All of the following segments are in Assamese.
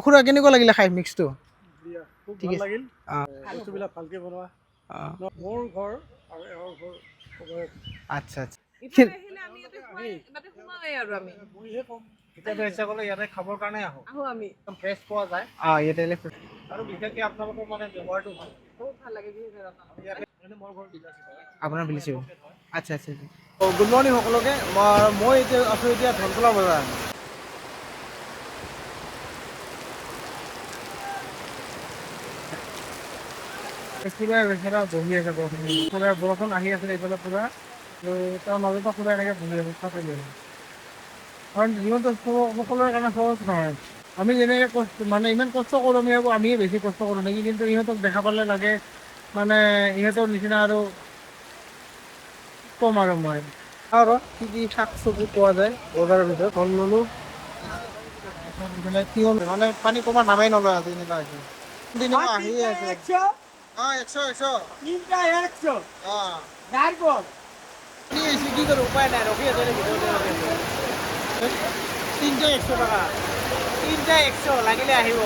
খুৰা কেনেকুৱা লাগিলে খাই মিক্সটো? খুব ঠিক ভাল আছে। লাগিল। অঁ। বস্তুবিলাক ভালকৈ বনোৱা। অঁ। মোৰ ঘৰ আৰু এওঁৰ ঘৰ উভয়ত। আচ্ছা আচ্ছা। ইফালে আহিলে আমি ইয়াতে সোমাই, তাতে সোমাওঁৱেই আৰু আমি। মইহে ক'ম, কেতিয়াবা ইচ্ছা গ'লে ইয়াতে খাবৰ কাৰণে আহোঁ। আহোঁ আমি। একদম ফ্ৰেছ পোৱা যায়। অঁ, ইয়াতে আহিলে আৰু বিশেষকৈ আপোনালোকৰ মানে ব্যৱহাৰটো ভাল। বহুত ভাল লাগে বিশেষকৈ আপোনালোকৰ। ইয়াতে মানে মোৰ ঘৰ বিলাসীপাৰা। আপোনাৰ বিলাসীপাৰা। আচ্ছা আচ্ছা আচ্ছা। গুড মৰ্ণিং সকলোকে। মই এতিয়া আছোঁ এতিয়া ধনতলা বজাৰ। খুৰা বেচেৰা বহি আছে বৰষুণ, খুৰা বৰষুণ আহি আছে এইফালে পুৰা, তাৰ মাজতে খুৰা এনেকৈ বহি আছে চাপৰি লৈ। কাৰণ জীৱনটো সকলোৰে কাৰণে সহজ নহয়। আমি যেনেকৈ কষ্ট, মানে ইমান কষ্ট কৰোঁ, আমি ভাবোঁ আমিয়ে বেছি কষ্ট কৰোঁ নেকি, কিন্তু ইহঁতক দেখা পালে লাগে মানে ইহঁতৰ নিচিনা আৰু কম আৰু মই। আৰু কি কি শাক চব্জি পোৱা যায় বজাৰৰ ভিতৰত। ফল ল'লোঁ, কি হ'ল মানে পানী কমাৰ নামেই নলয় আজি, এনেকুৱা হৈছে। দিনৰ আহিয়ে আছে। অঁ, একশ একশ। তিনটা একশো। অঁ। নাৰকল। কি হৈছে, কি কৰোঁ, উপায় নাই, ৰখি আছে ভিতৰতে ৰখি আছে। তিনটা 100 টকা, তিনটা 100, লাগিলে আহিব।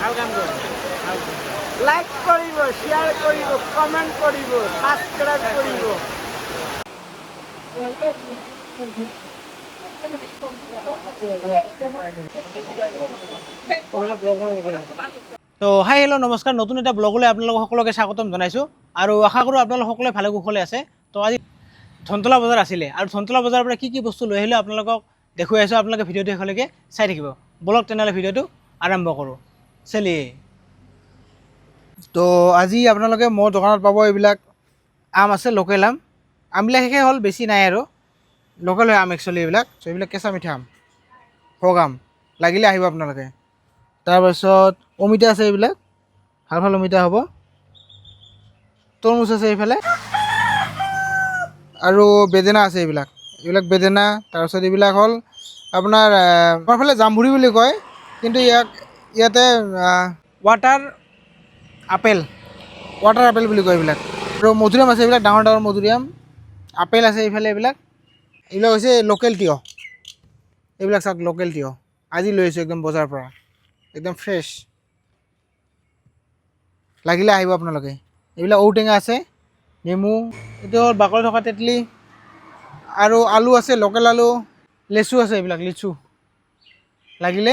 ভাল কাম কৰে, ভাল কাম। লাইক কৰিব, শ্বেয়াৰ কৰিব, কমেণ্ট কৰিব, ছাবস্ক্ৰাইব কৰিব। তো হাই হেল্ল' নমস্কাৰ, নতুন এটা ব্লগলৈ আপোনালোক সকলোকে স্বাগতম জনাইছোঁ আৰু আশা কৰোঁ আপোনালোক সকলোৱে ভালে কুশলে আছে। তো আজি ধনতলা বজাৰ আছিলে আৰু ধনতলা বজাৰৰ পৰা কি কি বস্তু লৈ আহিলোঁ আপোনালোকক দেখুৱাই আছোঁ। আপোনালোকে ভিডিঅ'টো শেষলৈকে চাই থাকিব। ব'লক তেনেহ'লে ভিডিঅ'টো আৰম্ভ কৰোঁ। চেলি তো আজি আপোনালোকে মোৰ দোকানত পাব এইবিলাক আম আছে, লোকেল আম। আমবিলাক শেষেই হ'ল, বেছি নাই আৰু। লোকেল হয় আম একচুৱেলি এইবিলাক। চ' এইবিলাক কেঁচা মিঠা আম, ভোগ আম, লাগিলে আহিব আপোনালোকে। তাৰপাছত অমিতা আছে, এইবিলাক ভাল ভাল অমিতা হ'ব। তৰমুজ আছে এইফালে আৰু বেদেনা আছে, এইবিলাক এইবিলাক বেদেনা। তাৰপিছত এইবিলাক হ'ল আপোনাৰ আমাৰ ফালে জামভুৰি বুলি কয়, কিন্তু ইয়াক ইয়াতে ৱাটাৰ আপেল, ৱাটাৰ আপেল বুলি কয় এইবিলাক। আৰু মধুৰিআম আছে, এইবিলাক ডাঙৰ ডাঙৰ মধুৰিআম। আপেল আছে এইফালে। এইবিলাক এইবিলাক হৈছে লোকেল তিয়হ, এইবিলাক চাওক লোকেল তিয়হ, আজি লৈ আহিছোঁ একদম বজাৰৰ পৰা, একদম ফ্ৰেছ। লাগিলে আহিব আপোনালোকে। এইবিলাক ঔটেঙা আছে, নেমু, এইটো হ'ল বাকলি থকা তেতলি, আৰু আলু আছে, লোকেল আলু, লেচু আছে, এইবিলাক লিচু, লাগিলে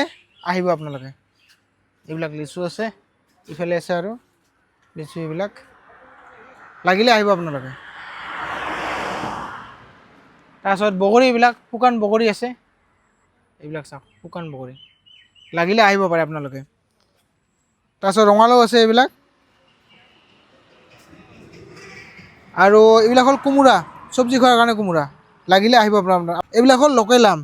আহিব আপোনালোকে। এইবিলাক লিচু আছে, ইফালে আছে আৰু লিচু, এইবিলাক লাগিলে আহিব আপোনালোকে। তাৰপাছত বগৰী, এইবিলাক শুকান বগৰী আছে, এইবিলাক চাওক শুকান বগৰী, লাগিলে আহিব পাৰে আপোনালোকে। তাৰপাছত ৰঙালাও আছে এইবিলাক, আৰু এইবিলাক হ'ল কোমোৰা, চব্জি খোৱাৰ কাৰণে কোমোৰা, লাগিলে আহিব আপোনালোকে। এইবিলাক হ'ল লোকেল আম,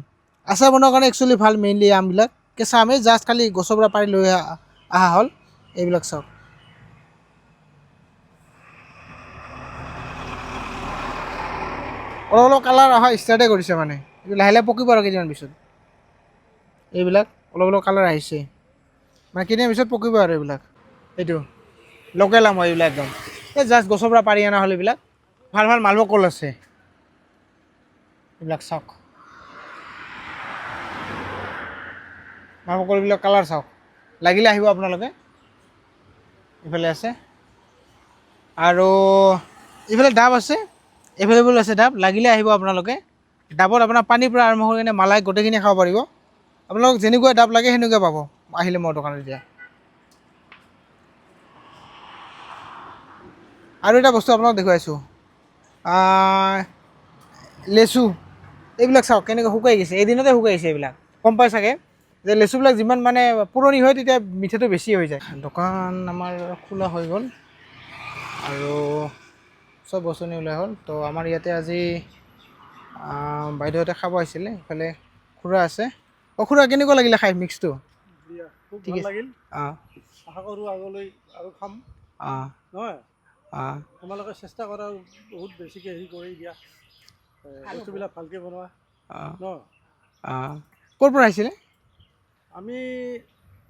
আচাৰ বনোৱাৰ কাৰণে একচুৱেলি ভাল মেইনলি আমবিলাক, কেঁচা আমেই জাষ্ট খালি গছৰ পৰা পাৰি লৈ অহা হ'ল। এইবিলাক চাওক, অলপ অলপ কালাৰ অহা ষ্টাৰ্টে কৰিছে, মানে এইটো লাহে লাহে পকিব আৰু কেইদিনমান পিছত। এইবিলাক অলপ অলপ কালাৰ আহিছে, মানে কেইদিনমান পিছত পকিব আৰু এইবিলাক। এইটো লোকেল আম হয় এইবিলাক, একদম এই জাষ্ট গছৰ পৰা পাৰি অনা হ'ল এইবিলাক। ভাল ভাল মালভোগ কল আছে, এইবিলাক চাওক, মালভোগ কলবিলাক কালাৰ চাওক, লাগিলে আহিব আপোনালোকে। এইফালে আছে আৰু এইফালে ডাব আছে, এভেইলেবল আছে ডাব, লাগিলে আহিব আপোনালোকে। ডাবত আপোনাৰ পানীৰ পৰা আৰম্ভ কৰি কিনে মালাই গোটেইখিনি খাব পাৰিব। আপোনালোক যেনেকুৱা ডাব লাগে সেনেকুৱা পাব আহিলে মোৰ দোকানত। এতিয়া আৰু এটা বস্তু আপোনাক দেখুৱাইছোঁ, লেচু, এইবিলাক চাওক কেনেকৈ শুকাই গৈছে, এদিনতে শুকাই গৈছে এইবিলাক। গম পাই চাগে যে লেচুবিলাক যিমান মানে পুৰণি হয় তেতিয়া মিঠাটো বেছি হৈ যায়। দোকান আমাৰ খোলা হৈ গ'ল আৰু চব বস্তু ওলাই হ'ল। তো আমাৰ ইয়াতে আজি বাইদেউহঁতে খাব আহিছিলে, ইফালে খুৰা আছে। অ' খুৰা কেনেকুৱা লাগিলে খাই মিক্সটো? খুব ঠিক ভাল আছে। লাগিল। অঁ। আশা কৰোঁ আগলৈ আৰু খাম। অঁ। নহয়? অঁ। তোমালোকে চেষ্টা কৰা বহুত বেছিকৈ হেৰি কৰি দিয়া, বস্তুবিলাক ভালকৈ বনোৱা। অঁ। ন? অঁ। ক'ৰ পৰা আহিছিলে? আমি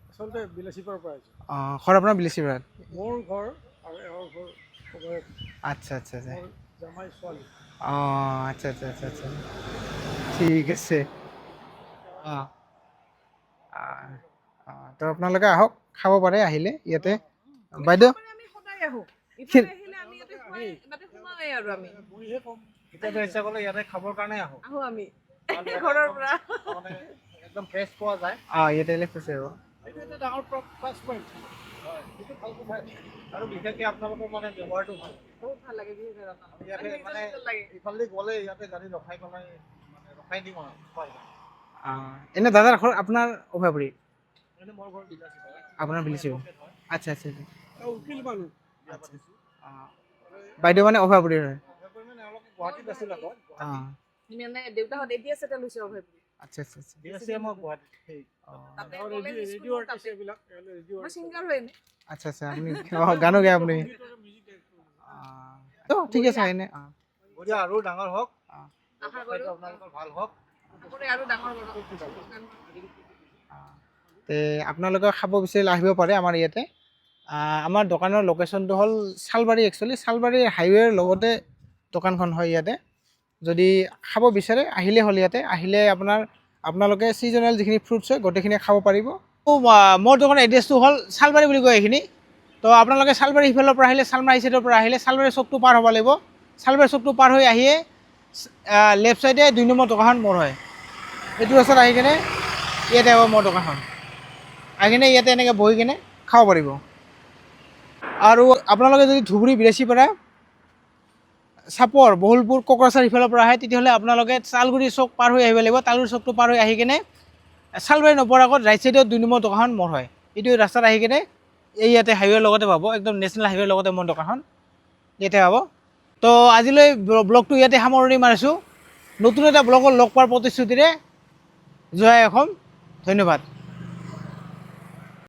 আচলতে বিলাসীপাৰাৰ পৰা আহিছোঁ। অঁ, ঘৰ আপোনাৰ বিলাসীপাৰাত? মোৰ ঘৰ আৰু এওঁৰ ঘৰ উভয়ত। আচ্ছা আচ্ছা আচ্ছা। মোৰ জামাই ছোৱালী। অঁ, আচ্ছা আচ্ছা আচ্ছা আচ্ছা, ঠিক আছে। অঁ অঁ, তো আপোনালোকে আহক, খাব পাৰে আহিলে ইয়াতে। বাইদেউ, মানে আমি সদায় আহো। ইফালে আহিলে আমি ইয়াতে সোমাই, তাতে সোমাওঁৱেই আৰু আমি। মইহে ক'ম, কেতিয়াবা ইচ্ছা গ'লে ইয়াতে খাবৰ কাৰণে আহোঁ। আহো আমি ঘৰৰ পৰা। মানে একদম ফ্ৰেছ পোৱা যায়। অঁ, ইয়াতে আহিলে ফ্ৰেছ হ'ব। এইটো এটা ডাঙৰ প্লাছ পইণ্ট। সেইটো ভাল কথা। আৰু বিশেষকৈ আপোনালোকৰ মানে ব্যৱহাৰটো ভাল। বহুত ভাল লাগে বিশেষকৈ আপোনালোক। ইয়াতে মানে নিজৰ লাগে। ইফালেদি গ'লে ইয়াতে গাড়ী ৰখাই পেলাই মানে ৰখাই দিওঁ আৰু হয়। অঁ, এনে দাদাৰ ঘৰ আপোনাৰ অভয়াপুৰী? এনে মোৰ ঘৰ বিলাসীপাৰা। আপোনাৰ বিলাসীপাৰা। আচ্ছা আচ্ছা আচ্ছা। উকিল মানুহ। বিয়া পাতিছোঁ। অঁ, বাইদেউ মানে অভয়াপুৰীৰ হয়? মানে এওঁলোকে গুৱাহাটীত আছিল আকৌ। অঁ। মানে দেউতাহঁত এতিয়া চেটেল হৈছে অভয়পুৰী। আচ্ছা আচ্ছা আচ্ছা। বিয়া চিয়া মই গুৱাহাটীত। সেই তাতে কলেজ স্কুল তাতে। মই ছিংগাৰ হয় এনে। আচ্ছা আচ্ছা, আপুনি অঁ গানো গায় আপুনি? অঁ, তো ঠিক আছে এনে। অঁ। বঢ়িয়া, আৰু ডাঙৰ হওক। অঁ। আশা ব্যৱসায়টো কৰোঁ। আপোনালোকৰ ভাল হওক। আশা কৰোঁ আৰু ডাঙৰ কৰক। তে আপোনালোকে খাব বিচাৰিলে আহিব পাৰে আমাৰ ইয়াতে। আমাৰ দোকানৰ লোকেশ্যনটো হ'ল শালবাৰী, একচুৱেলি শালবাৰী হাইৱেৰ লগতে দোকানখন হয় ইয়াতে। যদি খাব বিচাৰে আহিলে হ'ল ইয়াতে। আহিলে আপোনালোকে ছিজনেল যিখিনি ফ্ৰুটছ হয় গোটেইখিনি খাব পাৰিব। মোৰ দোকানৰ এড্ৰেছটো হ'ল শালবাৰী বুলি কয় এইখিনি। তো আপোনালোকে শালবাৰী সিফালৰ পৰা আহিলে, শালমাৰী চাইডৰ পৰা আহিলে শালবাৰী চকটো পাৰ হ'ব লাগিব। শালবাৰী চকটো পাৰ হৈ আহিয়ে লেফ্ট চাইডে 2 নম্বৰ দোকানখন মোৰ হয়। এইটো ৰাস্তাত আহি কেনে ইয়াতে হ'ব মোৰ দোকানখন। আহি কিনে ইয়াতে এনেকৈ বহি কিনে খাব পাৰিব। আৰু আপোনালোকে যদি ধুবুৰী, বিলাসীপাৰা, চাপৰ, বহলপুৰ, কোকৰাঝাৰ ইফালৰ পৰা আহে, তেতিয়াহ'লে আপোনালোকে তালগুৰি চক পাৰ হৈ আহিব লাগিব। তালগুৰি চকটো পাৰ হৈ আহি কিনে শালবাৰী নোপোৱাৰ আগত ৰাইট চাইডত 2 নম্বৰ দোকানখন মোৰ হয়। এইটো ৰাস্তাত আহি কিনে এই ইয়াতে হাইৱেৰ লগতে পাব, একদম নেশ্যনেল হাইৱেৰ লগতে মোৰ দোকানখন ইয়াতে পাব। তো আজিলৈ ব্লগটো ইয়াতে সামৰণি মাৰিছোঁ। নতুন এটা ব্লগত লগ পোৱাৰ প্ৰতিশ্ৰুতিৰে জয় অসম। ধন্যবাদ।